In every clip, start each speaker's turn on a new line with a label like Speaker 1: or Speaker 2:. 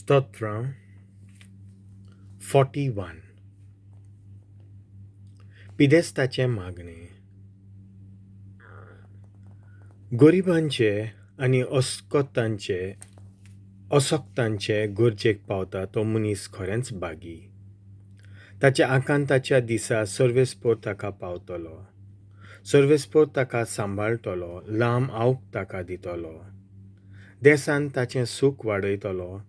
Speaker 1: स्तोत्रां 41. पिदेस्ताचें मागणें. गरिबांचे आनी असक्तांचे गरजेक पावता तो मनीस खरेंच भागी. ताच्या आकांताच्या दिसा सर्वेस्पोर ताका पावतलो. सर्वेस्पोर ताका सांबाळटलो, लांब आवक ताका दितलो. देसान ताचें सूख वाडयतलो,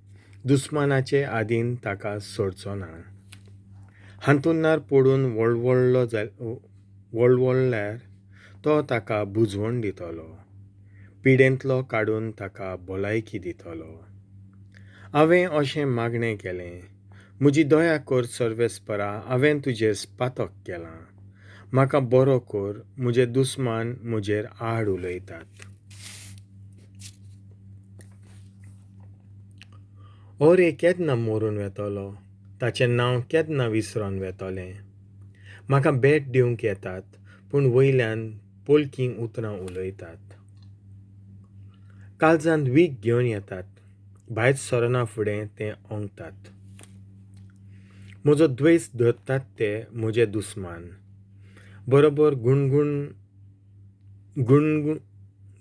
Speaker 1: दुस्मानाचे आदीन ताका सोडचो ना. हांतुळणार पडून वळवळल्यार तो ताका बुजवण दितलो, पिडेंतलो काडून ताका भलायकी दितलो. हांवें अशें मागणें केलें, म्हजी दया कर सर्वेस्परा, हांवें तुजेर पातक केलां. म्हाका बरो कर, म्हजे दुस्मान म्हजेर आड उलयतात. ओरे केन्ना मरून वेतलो, ताचें नांव केन्ना विसरोन वेतलें. म्हाका भेट दिवंक येतात, पूण वयल्यान पोलकीं उतरां उलयतात. काळजांत वीख घेवन येतात, भायर सरना फुडें तें ओंकतात. म्हजो द्वेस धरतात ते म्हजे दुस्मान, बरोबर गुणगुण गुणगुण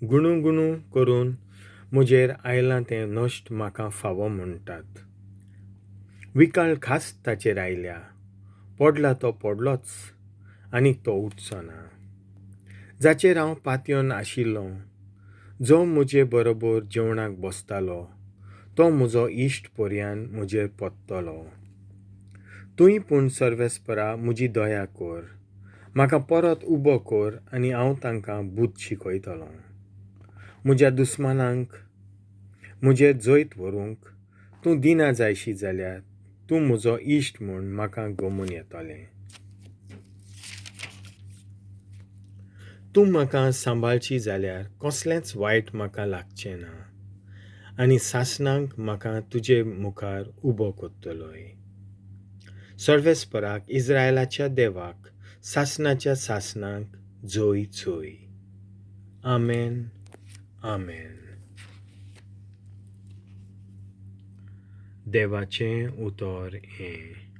Speaker 1: गुणुगुणू करून म्हजेर आयलां तें नश्ट म्हाका फावो म्हणटात. विकाळ खास ताचेर आयल्या, पडला तो पडलोच आनीक तो उठचो ना. जाचेर हांव पातयेवन आशिल्लों, जो म्हजे बरोबर जेवणाक बसतालो, तो म्हजो इश्ट पर्यान म्हजेर परतलो. तूंय पूण सर्वेस्परा म्हजी दया कर, म्हाका परत उबो कर आनी हांव तांकां बूद शिकयतलों. म्हज्या दुस्मानांक म्हजेर जैत व्हरूंक तूं दिना जायशी जाल्यार तूं म्हजो इश्ट म्हूण म्हाका गमून येतलें. तूं म्हाका सांबाळची जाल्यार कसलेंच वायट म्हाका लागचें ना आनी सासणाक म्हाका तुजे मुखार उबो करतलोय. सर्वेस्पराक, इस्रायलाच्या देवाक, सासणाच्या सासणाक जय जय. आमेन, आमेन. देवाचें उतर हें.